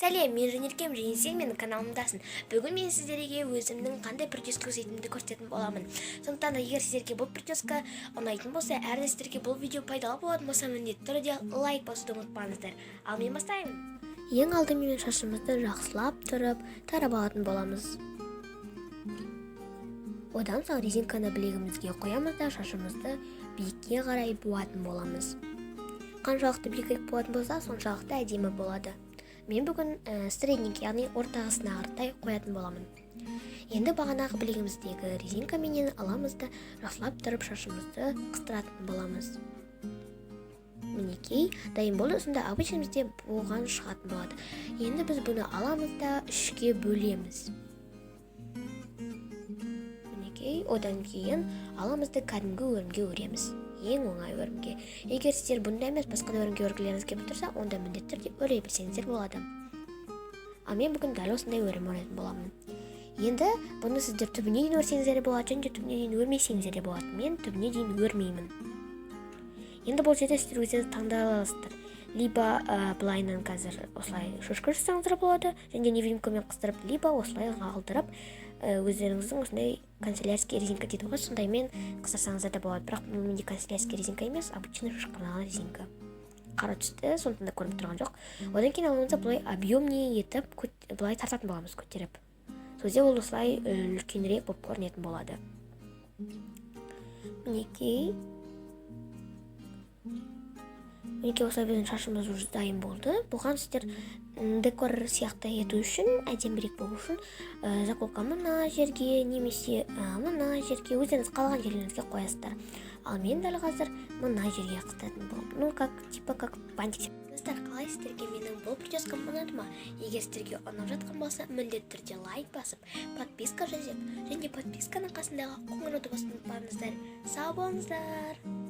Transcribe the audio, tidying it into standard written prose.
Сәлем, мен Жанеркем және сен менің каналымдасың. Бүгін мен сіздерге өзімнің қандай прическа жасайтынымды көрсететін боламын. Сондықтан да егер сіздерге бұл прическа ұнайтын болса, әрі сіздерге бұл видео пайдалы болатын болса, міндетті түрде лайк басуды ұмытпаңыздар. Ал мен бастаймын. Ең алдымен шашымызды жақсылап тұрып тарап алатын боламыз. Одан соң резинканы білегімізге қоямыз да, шашымызды биікке қарай буатын боламыз. Қаншалықты биігірек болатын болса, соншалықты әдемі болады. Мен бүгін средненький, яғни ортағысына қаратай қоятын боламын. Енді бағанағы білегіміздегі резинкаменен аламыз да, жақсылап тұрып шашымызды қыстыратын боламыз. Мінекей, дайын болды. Сонда обычно бізде буған шығатын болады. Енді біз бұны аламыз да, үшке бөлеміз. Мінекей, одан кейін аламыз да, кәдімгі өрімге өреміз, ең оңай өрімге. Егер сіздер бұндай емес, басқа да өрімге өргілеріңіз келіп тұрса, онда міндетті түрде өре берсеңіздер болады. Ал мен бүгін дәл осындай өрім өретін боламын. Енді бұны сіздер түбіне дейін өрсеңіздер де болады және де түбіне дейін өрмесеңіздер де болады. Мен түбіне дейін өрмеймін. Енді бұл жерде сіздер өздеріңіз таңдай аласыздар: либо былайынан қазір осылай шишка жасасаңыздар болады және де невидимкамен қыстырып, либо осылай қалдырып, өздеріңіздің осындай канцелярский резинка дейді ғой, сондаймен қыстырсаңыздар да болады. Бірақ бұл менде канцелярский резинка емес, обычный шашқа резинка, қара түсті, сондықтан да көрініп тұрған жоқ. Одан кейін аламыз да, былай объемнее етіп былай тартатын боламыз, көтеріп. Сол кезде ол осылай үлкенірек болып көрінетін болады. Мінекей, мінекей, осылай біздің шашымыз уже дайын болды. Бұған сіздер декор сияқты ету үшін, әдемірек болу үшін заколка мына жерге немесе мына жерге, өздеріңіз қалаған жерлеріңізге қоясыздар. Ал мен дәл қазір мына жерге қыстыратын боламын, ну, как типа как бантик. Достар, қалай, сіздерге менің бұл прическам ұнады ма? Егер сіздерге ұнап жатқан болса, міндетті түрде лайк басып, подписка жасап және подписканың қасындағы қоңырауды басуды ұмытпаңыздар. Сау болыңыздар!